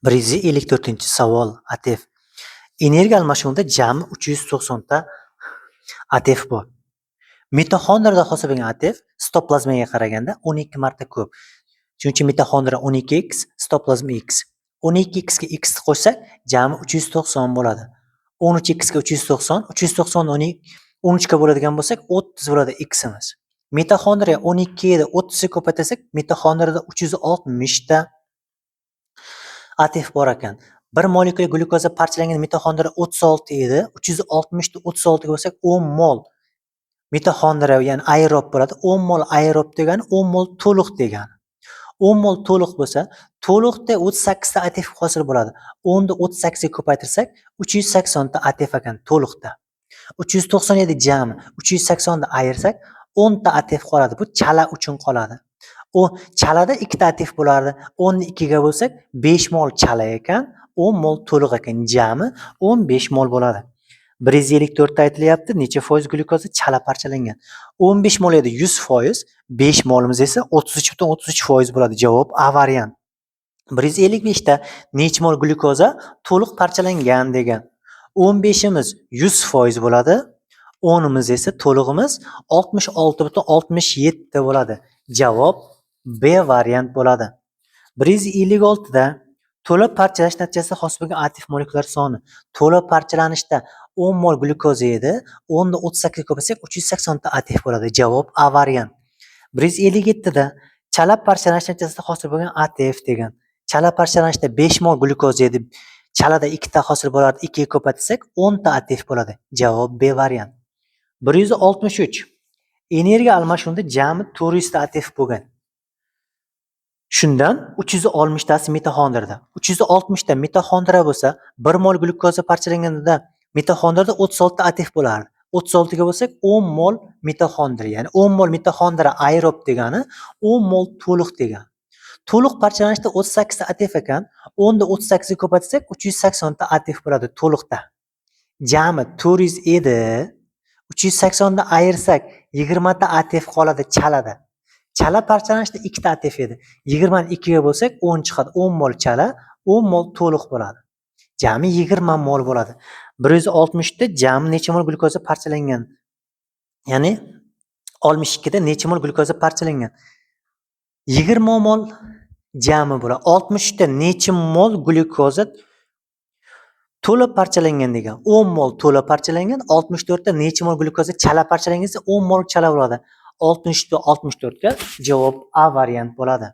154-savol, ATF. Energiya almashinuvida jami 390 ta ATF bor. Mitoxondriyada hosil bo'lgan ATF sitoplazmaga qaraganda 12 marta ko'p. Shuning uchun mitoxondriya 12x, sitoplazma x. 12x ga x ni qo'shsak, jami 390 bo'ladi. 13x ga 390, 390 ni 13 ga bo'ladigan bo'lsak, 30 bo'ladi ximiz. Mitoxondriya 12 edi, 30 ga ko'paytirsak, mitoxondriyada 360 ta ATF bor ekan. Bir molekul glyukoza parchalangan mitoxondriya 36 edi. 360 ni 36 ga bo'lsak, 10 mol mitoxondriya, ya'ni aerob bo'ladi. 10 mol aerob degani 10 mol to'liq degani. 10 mol to'liq bo'lsa, to'liqda 38 ta ATF hosil bo'ladi. 10 ni 38 ga ko'paytirsak, 380 ta ATF ekan to'liqda. 397 jami 380 ni ayirsak, 10 ta ATF qoladi. Bu chala uchun qoladi. U chalada 2 ta ATF bo'lardi. 10 ni 2 ga bo'lsak, 5 mol chala ekan, 10 mol to'liq ekan. Jami 15 mol bo'ladi. 154 ta aytilyapti, necha foiz glyukoza chala parchalangan. 15 mol edi 100%, 5 molimiz esa 33,33% bo'ladi. Javob A variant. 155 ta necha mol glyukoza to'liq parchalangan degan. 15imiz 100% bo'ladi. 10imiz esa to'lig'imiz 66,67 bo'ladi. Javob B variant bo'ladi. 156 da to'la parchalash natijasida hosil bo'lgan ATF molekulalari soni. To'la parchalanishda 10 mol glyukoza edi. 10 ni 38 ga ko'paytirsak, 380 ta ATF bo'ladi. Javob A variant. 157 da chala parchalanish natijasida hosil bo'lgan ATF degan. Chala parchalanishda 5 mol glyukoza edi. Chalada 2 ta hosil bo'lardi. 2 ga ko'paytirsak, 10 ta ATF bo'ladi. Javob B variant. 163. Energiya almashinuvida jami 400 ta ATF bo'lgan. Shundan 360 tasi mitoxondriyada. 360 ta mitoxondriya bo'lsa, 1 mol glyukoza parchalanganida mitoxondriyada 36 ta ATF bo'lardi. 36 ga bo'lsak, 10 mol mitoxondriya, ya'ni 10 mol mitoxondriya aerob degani 10 mol to'liq degani. To'liq parchalanishda 38 ta ATF ekan, 10 ni 38 ga ko'paytirsak, 380 ta ATF bo'ladi to'liqda. Jami 400 edi. 380 dan ayirsak, 20 ta ATF qoladi chalada. Chala parchalanishda 2 ta ATF edi. 20 ni 2 ga bo'lsak, 10 chiqadi. 10 mol chala, 10 mol to'liq bo'ladi. Jami 20 mol bo'ladi. 160 ta jami necha mol glyukoza parchalangan? Ya'ni 62 da necha mol glyukoza parchalangan? 20 mol jami bo'ladi. 63 ta necha mol glyukoza to'la parchalangan degan. 10 mol to'la parchalangan, 64 ta necha mol glyukoza chala parchalangan desa, 10 mol chala bo'ladi. 63 ta 64 ga javob A variant bo'ladi.